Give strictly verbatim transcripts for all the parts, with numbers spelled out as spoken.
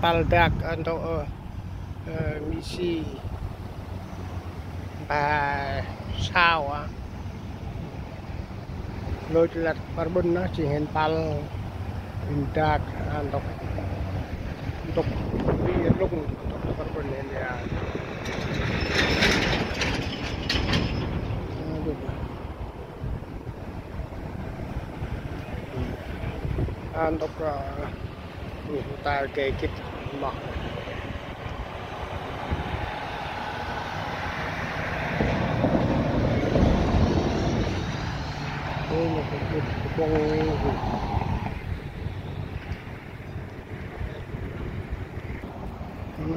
Păl dak, ơ, ntŭk, ơ, ơ, mĭ si ba sao, a. Lôch lăt păr ƀŭn nơh, jêng hên păl dak, a, ntŭk, ntŭk bi lŭng, ntŭk păr ƀŭn hên ya. A, ntŭk, a, Ui, ta gay gĭt mât. Ui, ma kơ gĭt kơ bông.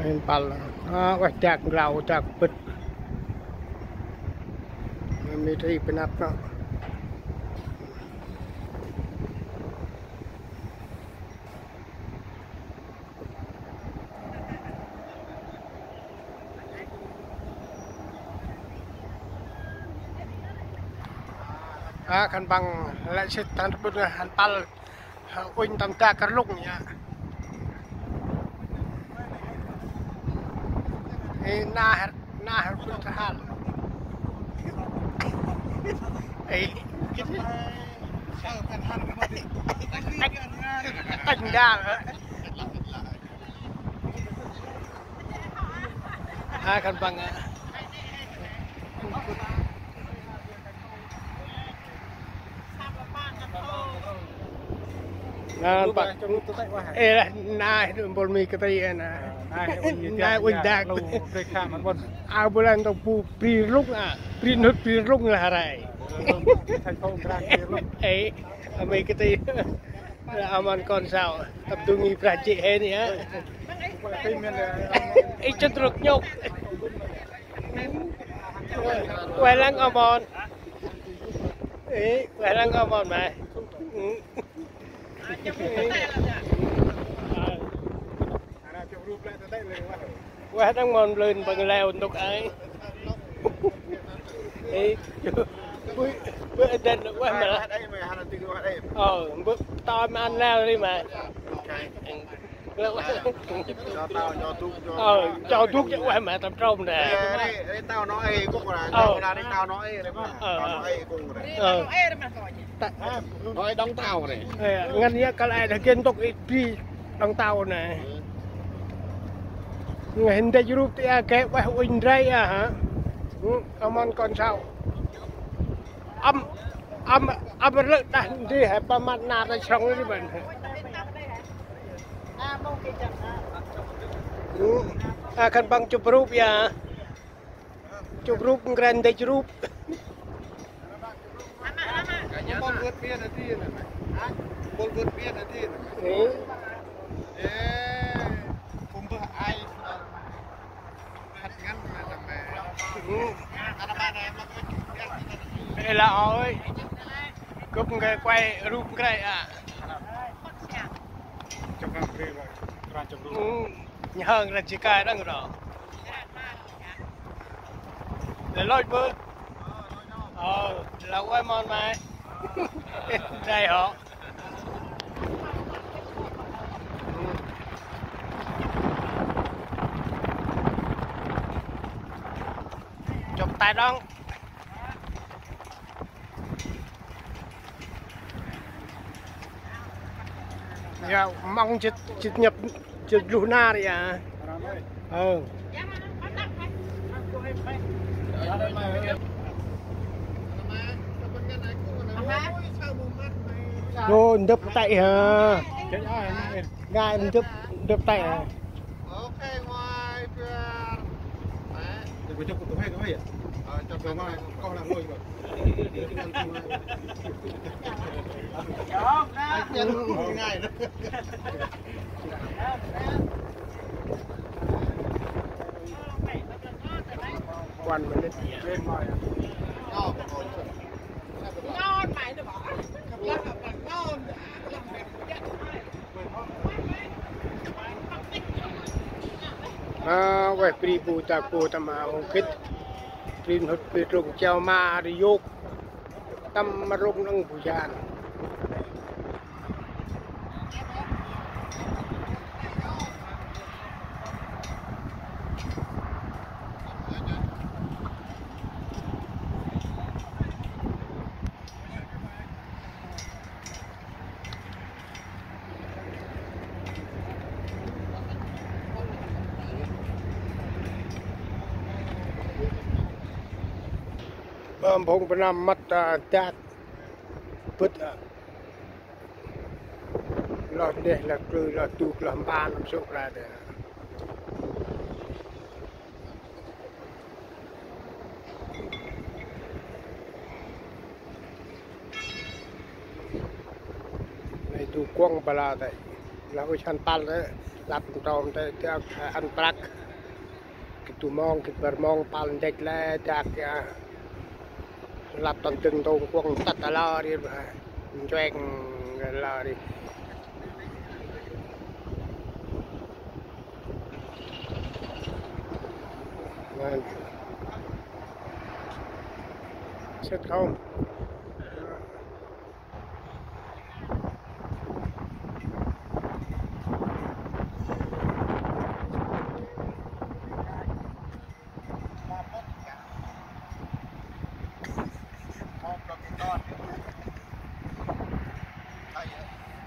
Hên păl. A, ueh dak nglao, dak bĭt. Mĭt ri bơnăp nơh. A, khân păng lĕ sĭt ta ƀŭt ngăn hăn păl, ơ, uănh tâm dak kơr lŭng ya. Ê, na hăr, na hăr ƀŭt ta hăl. Ê, gĭt. Tăch, tăch nđa. A, khân păng, a. Khân păng. Ê, lah, nai, mpôl mi kơt ri, a, nai. Nai, uănh dak. A, bu lăng ntŭk bu bri rlŭng, a. Bri nut bri rlŭng lah rai. Ê, a, mi kơt ri. Lah, a mon kon sau, tăp du ngih brah jê̆ hên ya. Ê, chŭt rŭk nhŭk. Ueh lăng a mon. Ê, ueh lăng a mon mah. Ueh đăng mon mlưn păng leo ntŭk ai. Ê, bơ, bơ đen ueh ma. Ơ, bơ, tơm ăn leo ri ma. Ơ, cho dŭk cho ueh ma tâm trôm nè. Ê, ê, tao nói ê, cũng là, ơ, là đi tao nói ê, ơ, tao nói ê, cũng là. Ơ. Ta-, nói đóng tao này. Ê, ngăn ya kăl ai dah geh ntŭk i bi đóng tao nè. Ngăn hên dăch rup ti a geh ueh uănh ndrel a hă. Ơ, a mon kon sau. Ăm, ăm, ăm rlơ̆ đah ndri hê pa măt nar đah srŏng ri bân. A, khân păng chụp rup ya. Chụp rup, ngăn dăch rup. Mpôl vượt biên hả Tiên? Mpôl vượt biên hả Tiên? Ê, hôm bữa ai. Ê, là ơi. Gâp ngai quay rup ngai a. Chụp răng kri rồi, răng chụp rup. Nhhơng răng chi kai đăng rồi. Lĕ lôch bơ. Ơ, lah ueh mon mai. Dai hŏ. Chụp tay đăng. Ya, mong chit, chit nhăp, chit luh nar ya. Ơ. Đô, ndŭp tay hả? Ngai ndŭp, ndŭp tay hả? One minute. A, ueh bri bu dak bu tâm a hŏ gĭt. Bri nhŭt bri rŭng chiao ma ri yôk. Tâm rŭng nâng bu jan. Ơ, phung Việt Nam mât, ơ, dak bât, ơ, lŏ ndeh, lŏ klư, lŏ dŭk, lŏ mpan, lŏ sŭk ra đê. Nây du kuŏng bala tê. Lah ŭch hăn păl tê, lăp ntơm tê, dak ăn prăk. Gĭt du mong, gĭt bar mong, păl ndĕch lĕ, dak ya. Lăp tăn dâng ntông kuŏng tât a lơ ri, nchueng a lơ ri. Sĭt không?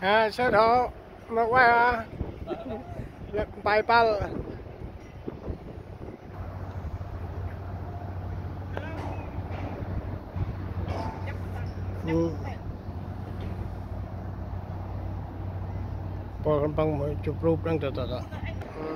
À, sơ thọ, mà quay à. Lật bài pal. Ừ. Pol kan păng chụp rup đang tơ tơ tơ. Ừ.